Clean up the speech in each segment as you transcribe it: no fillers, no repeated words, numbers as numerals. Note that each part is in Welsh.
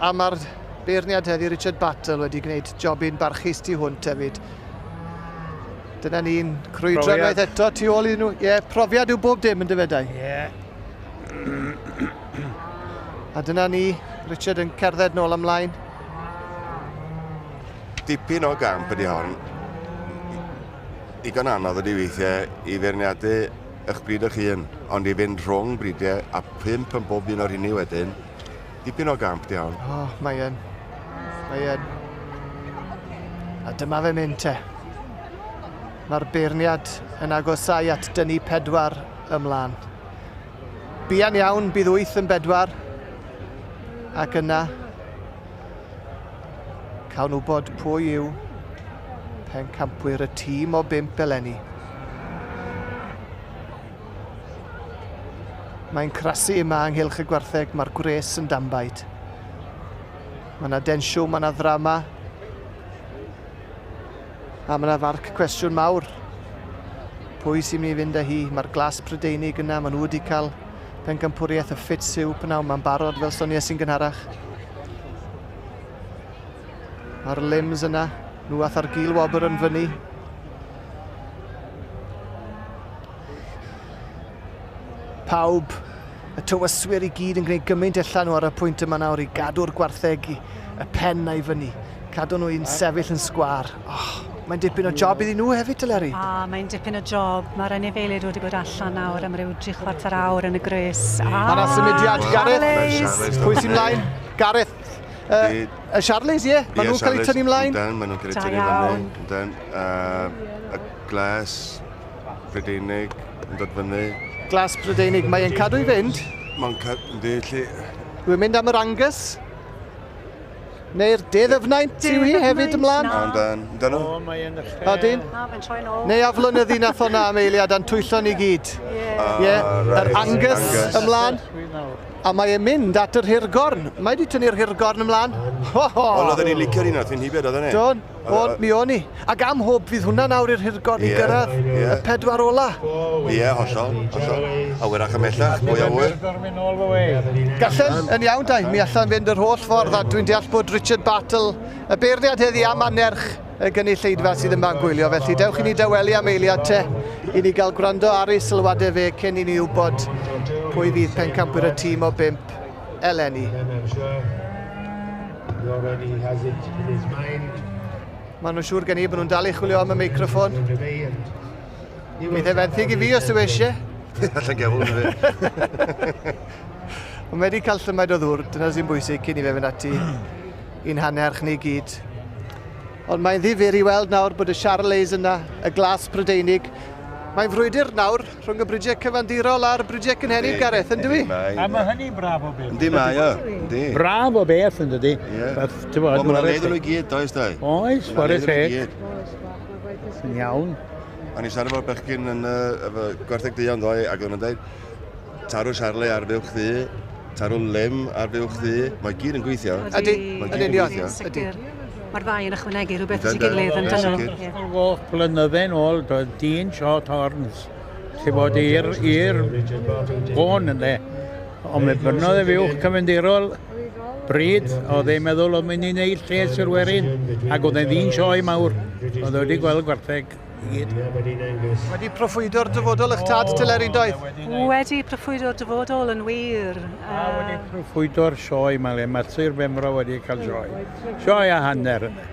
A mae'r beirniad heddi, Richard Battle, wedi gwneud jobyn barchus tu hwnt hefyd. Dyna ni'n crwydro unwaith eto tu ôl iddyn nhw. Ie, yeah, profiad yw bob dim yn dyfedau. Ie. Yeah. A dyna ni, Richard yn cerdded nôl ymlaen. Dipyn o gamp ydy hon. Digon anodd ydy weithiau i feirniadu eich bryd eich hun, ond i fynd rhwng bridiau a phump yn bob un o'r hynny wedyn, Dipyn o gamp di hon. O, oh, mae yn. Mae yn. A dyma fe mynd te. Mae'r beirniad yn agosau at dynnu pedwar ymlaen. Buan iawn, bydd wyth yn bedwar. Ac yna, cawn wybod pwy yw pencampwyr y tîm o bump eleni. Mae'n crasu yma ynghylch y gwartheg, mae'r gwres yn danbaid. Mae yna densiwn, mae yna ddrama. A mae yna farc cwestiwn mawr. Pwy sy'n mynd i fynd â hi? Mae'r glas Prydeinig yna, maen nhw wedi cael pencampwriaeth y ffit siw pnawn ma'n barod fel sonies i'n gynharach. Mae'r limbs yna, nhw ath ar gil wobr yn fyny. Pawb, y tywyswyr i gyd yn gwneud gymaint allan nhw ar y pwynt yma nawr i gadw'r gwartheg i y pen a'i fyny. Cadw nhw i'n sefyll yn sgwâr. Oh, mae'n dipyn o job iddyn nhw hefyd, Teleri. A, mae'n dipyn o job. Mae'r anifeiliaid wedi bod allan nawr am ryw dri chwarter awr yn y gwres. A, Mae yna symudiad, Gareth. Pwy sy'n mlaen? Gareth. Uh, y Charlies, ie? Yeah? Maen nhw'n cael eu tynnu mlaen? Yndan, maen nhw'n cael eu tynnu fyny. Yndan. Uh, y glas Prydeinig yn dod fyny. Glas Prydeinig, mae e'n cadw i fynd. Mae'n cadw, yndi, lle... Dwi'n mynd am yr Angus. Neu'r De Ddyfnaint yw hi hefyd ymlaen. Yndan, yndan nhw. O, mae e'n ddechrau. Odyn. Na, mae'n troi'n ôl. Neu aflonyddu nath o'na am eiliad a'n twyllo ni gyd. Ie. Ie, yr Angus ymlaen. A mae e'n mynd at yr hirgorn. Mae wedi tynnu'r hirgorn ymlaen. Ho, ho! Wel, oedden ni'n licio'r un o'r hibiad, oedden ni? Don, o'n, mi o'n i. Ac am hwb fydd hwnna nawr i'r hirgorn i gyrraedd y pedwar ola. Ie, hollol, hollol. A wyrach ymhellach, mwy o hwyr. Gallen, yn iawn, dau. Mi allan fynd yr holl ffordd, a dwi'n deall bod Richard Battle, y beirniad heddi am anerch y gynulleidfa sydd yma'n gwylio. Felly dewch i ni dawelu am eiliad te, i ni gael gwrando ar ei sylwadau fe cyn i ni wybod pwy fydd pencampwyr y tîm o bump eleni. Maen nhw'n siŵr gen i bod nhw'n dal i chwilio am y meicroffon. Bydd e fenthyg i fi os yw eisiau. Allan gefn fi. Ond mae wedi cael llymaid o ddŵr, dyna sy'n bwysig cyn i fe fynd ati i'n hannerch ni gyd. Ond mae'n ddifyr i weld nawr bod y Charolais yna, y glas Prydeinig. Mae'n frwydr nawr rhwng y bridiau cyfandirol a'r bridiau cynhenid, Gareth, yn dwi? A mae hynny'n braf o beth. Yndi mae o, yndi. Braf o beth, yn dydi? Ie. Wel, mae'n le iddyn nhw i gyd, does, dau? Oes, chwarae teg. Yn iawn. O'n i'n siarad efo'r bechgyn yn efo gwartheg duon ddoe, ac o'n nhw'n dweud, tarw Charlie ar fuwch ddu, tarw Lim ar fuwch ddu, mae gyd yn gweithio. Ydy, yn union. Ydy. Mae'r ddau yn ychwanegu rhywbeth at ei gilydd yn dyn nhw. Goch blynydde yn ôl, doedd dyn short horns, lle bod i'r i'r bôn yn le. Ond mi brynodd e fuwch cyfandirol bryd, oedd e'n meddwl oedd mynd i wneud lles i'r werin, ac oedd e'n ddyn sioe mawr. Oedd e wedi gweld gwartheg i gyd. Wedi proffwydo'r dyfodol eich tad Teleri doedd? Wedi proffwydo'r dyfodol yn wir. A wedi proffwydo'r sioe mae le, mae Sir Benfro wedi cael sioe. Sioe a hanner yna.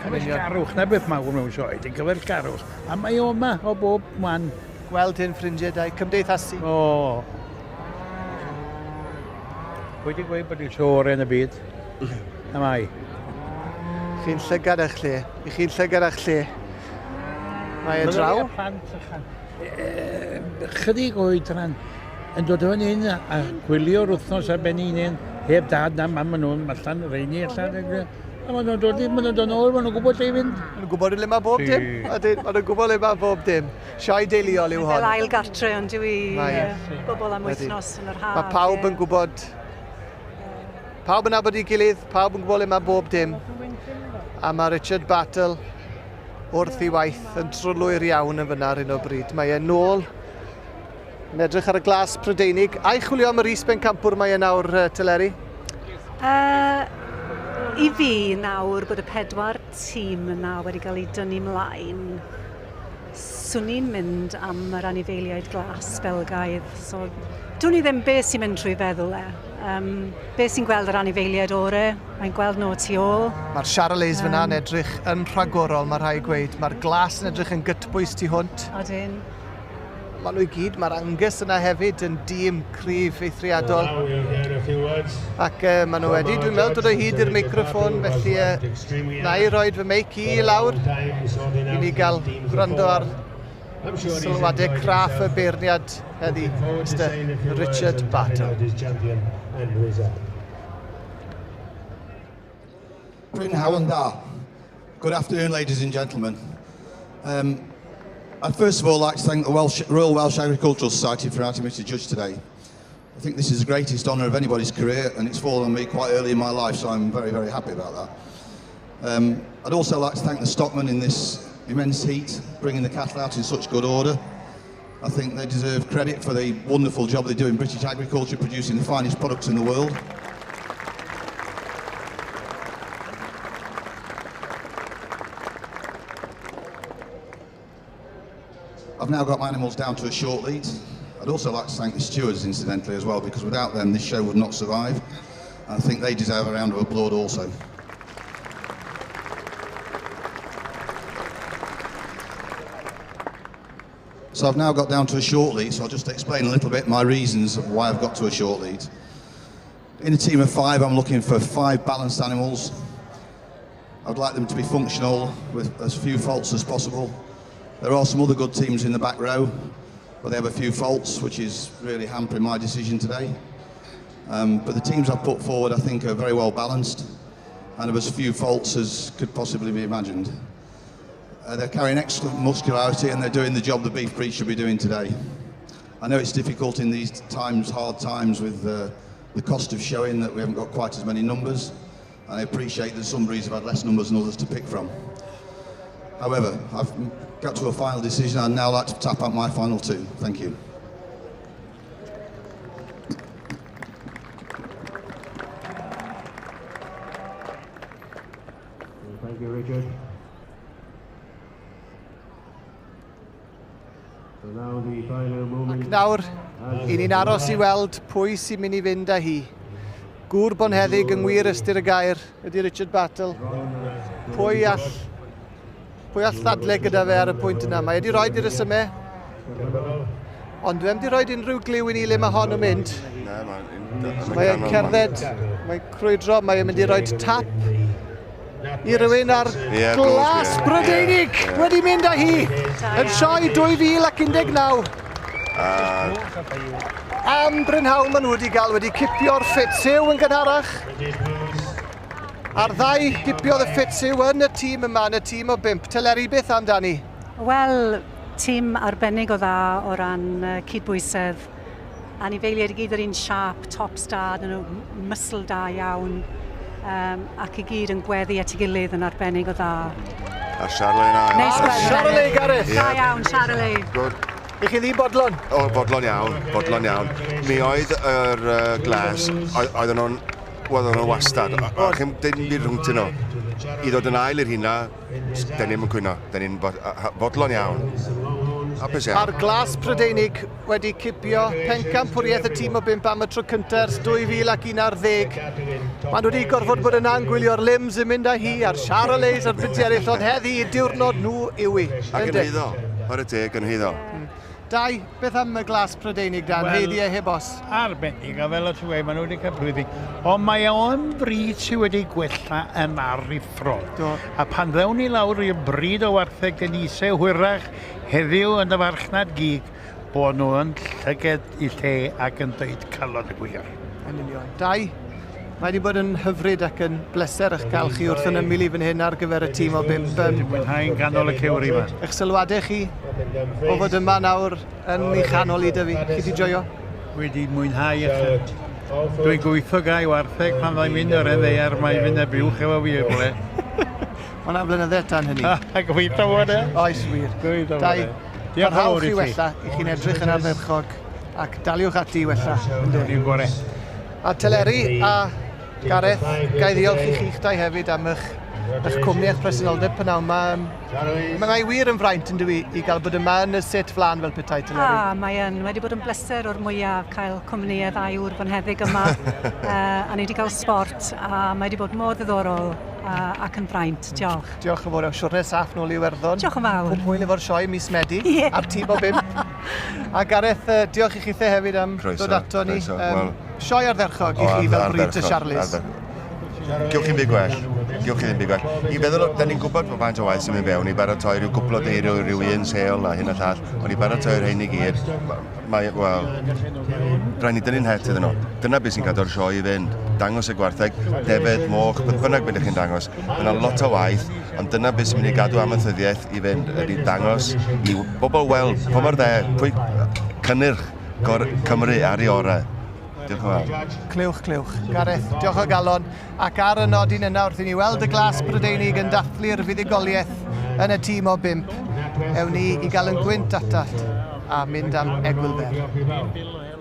Cyfeillgarwch, na beth mawr mewn sioe, ti'n cyfeillgarwch. A mae o yma o bob man. Gweld hyn ffrindiau da, cymdeithasu. O, Pwy di gweud bod i'n sioe orau yn y byd? Na mai. Chi'n llygad eich lle. I chi'n llygad eich lle. Mae e draw. Plant chydig oedran yn dod o'n un a gwylio'r wythnos ar ben un un, heb dad na mam yn nhw'n allan, reini allan. A maen nhw'n dod, maen nhw'n dod nôl, maen nhw'n gwybod lle i fynd. Maen nhw'n gwybod le mae bob dim. Ydyn, maen nhw'n gwybod le mae bob dim. Sioe deuluol yw hon. Fel ail gartre ond yw i bobl am wythnos yn yr haf. Mae pawb yn gwybod... Pawb yn nabod ei gilydd, pawb yn gwybod le mae bob dim. A mae Richard Battle wrth ei waith yn trylwyr iawn yn fyna ar hyn o bryd. Mae e'n nôl yn edrych ar y glas Prydeinig. A'i chwilio am yr is-bencampwr mae e nawr, Teleri? Uh, I fi nawr bod y pedwar tîm yna wedi cael eu dynnu mlaen, swn i'n mynd am yr anifeiliaid glas Belgaidd. So, dwn i ddim beth sy'n mynd trwy feddwl e. Um, beth sy'n gweld yr anifeiliaid ore, mae'n gweld nhw tu ôl. Mae'r Charolais um, fyna'n edrych yn rhagorol, mae rhai gweud. Mae'r glas yn edrych yn gytbwys tu hwnt. Odyn. Maen nhw i gyd, mae'r Angus yna hefyd yn dîm cryf eithriadol. Ac uh, maen nhw wedi, dwi'n meddwl, dod o hyd i'r meicroffon, felly uh, na i roed fy meic i lawr i ni gael gwrando ar sylwadau craff y beirniad heddi, Mr Richard Bartle. Prynhawn da. Good afternoon, ladies and gentlemen. Um, I'd first of all like to thank the Welsh, Royal Welsh Agricultural Society for inviting me to judge today. I think this is the greatest honour of anybody's career, and it's fallen on me quite early in my life, so I'm very, very happy about that. Um, I'd also like to thank the stockmen in this immense heat, bringing the cattle out in such good order. I think they deserve credit for the wonderful job they do in British agriculture, producing the finest products in the world. I've now got my animals down to a short lead. I'd also like to thank the stewards, incidentally, as well, because without them, this show would not survive. And I think they deserve a round of applause also. So I've now got down to a short lead, so I'll just explain a little bit my reasons of why I've got to a short lead. In a team of five, I'm looking for five balanced animals. I'd like them to be functional with as few faults as possible. There are some other good teams in the back row, but they have a few faults, which is really hampering my decision today. Um, but the teams I've put forward, I think, are very well balanced and have as few faults as could possibly be imagined. Uh, they're carrying excellent muscularity and they're doing the job the beef breed should be doing today. I know it's difficult in these times, hard times, with uh, the cost of showing that we haven't got quite as many numbers. And I appreciate that some breeds have had less numbers than others to pick from. However, I've got to a final decision. I'd now like to tap out my final two. Thank you. Thank you, Richard. Ac nawr, i ni'n aros i weld pwy sy'n mynd i fynd â hi. Gŵr bonheddig yng ngwir ystyr y gair ydy Richard Battle. Pwy all, pwy all ddadle gyda fe ar y pwynt yna? Mae wedi rhoi i'r resymau, ond dwi wedi rhoi unrhyw gliw i ni le mae hon yn mynd. Na, mae'n... Mae'n cerdded, mae'n crwydro, mae'n mynd i roi tap i rywun ar Ie, glas ie, Brydeinig ie, ie. wedi mynd â hi yn sioe 2019. Am brynhawn maen nhw wedi gael wedi cipio'r Fitzhugh yn gynharach. A'r ddau gipiodd y Fitzhugh yn y tîm yma, yn y tîm o bump. Teleri, beth amdani? Wel, tîm arbennig o dda o ran uh, cydbwysedd. Anifeiliaid i gyd yr un siâp, tops da, dyn nhw muscle da iawn, um, ac i gyd yn gweddu at ei gilydd yn arbennig o dda. A Charlotte yna. Neis gweld. Charolais, Gareth. Da iawn, Charolais. Good. I chi ddi bodlon? O, bodlon iawn, bodlon iawn. Mi oedd yr uh, glas, oedden nhw'n oedden nhw wastad. O, chi'n dim byd rhwng nhw. I ddod yn ail i'r hynna, dyn ni'n cwyno. Dyn ni'n bodlon iawn. Hapus iawn. A'r glas Prydeinig wedi cipio pencampwriaeth y tîm o bump am y tro cyntaf ers 2011. Maen nhw wedi gorfod bod yna'n gwylio'r limbs yn mynd â hi, a'r Charolais a'r byti eraill, ond heddi, diwrnod nhw yw i. Ac yn haeddu, chwarae teg yn haeddu. Dai, beth am y glas Prydeinig, Dan? Wel- Heddi e heb os. Arbennig, a fel o ti'n gweud, maen nhw wedi cael blwyddyn. Ond mae o'n bryd sydd wedi gwella yn aruthrol. Do. A pan ddewn ni lawr i'r bryd o wartheg Denise hwyrach heddiw yn y farchnad gig, bod nhw yn llyged i lle ac yn dweud calon y gwir. Yn union. Dai, mae wedi bod yn hyfryd ac yn bleser eich cael chi wrth yn ymyl i fan hyn ar gyfer y tîm o bump. Yym, Mwynhau'n ganol y cewri yma. Eich sylwadau chi o fod yma nawr yn ei chanol i dyfu. Chi wedi joio? Wedi mwynhau eich... Dwi'n gweithio gai wartheg pan fyddai'n mynd o'r ddaear, mae'n mynd â buwch efo fi i'r ble. Mae yna flynydde tan hynny. A gobeithio fod e. Oes wir. Gobeithio fod Dai, e. Diolch yn parhawch fawr i i ti. wella, i chi'n edrych yn ardderchog ac daliwch ati i wella. Ynddi? Dwi'n gorau. A Teleri a Gareth, ga i ddiolch i chi'ch dau hefyd am eich, eich cwmni a'ch presenoldeb pynawn yma. Mae wir yn fraint yn dwi i gael bod yma yn y set flan fel petai Teleri. A, mae yn wedi bod yn bleser o'r mwyaf cael cwmni y ddau ŵr fonheddig yma. A ni wedi cael sport a mae wedi bod mor ddiddorol ac yn fraint. Diolch. Diolch yn fawr iawn. Siwrne saff nôl i Iwerddon. Diolch yn fawr. Pob hwyl efo'r sioe mis Medi Ie. a'r tîm o bump. A Gareth, diolch i chithe hefyd am Croeso, dod ato ni. croeso. Wel- Sioe ardderchog i chi fel bryd y Charlies. Gewch chi'n byd gwell. Gewch chi ddim byd gwell. I feddwl, da ni'n gwybod bod faint o waith sy'n mynd fewn i baratoi rhyw gwpl o deirw, rhyw un sêl a hyn a llall, ond i baratoi'r rhain i gyd, mae, wel, rhaid ni dynnu'n het iddyn nhw. Dyna beth sy'n cadw'r sioe i fynd. Dangos y gwartheg, defed, moch, beth bynnag beth ydych chi'n dangos. Mae yna lot o waith, ond dyna beth sy'n mynd i gadw amaethyddiaeth i fynd, ydy dangos i bobl weld pa mor dde, pwy cynnyrch gor Cymru ar ei orau. Diolch yn fawr. Clywch, clywch. Gareth, diolch o galon. Ac ar y nodyn yna wrth i ni weld y glas Brydeinig yn dathlu'r fuddugoliaeth yn y tîm o bump, ewn ni i gael yn gwynt atalt a mynd am egwyl fer.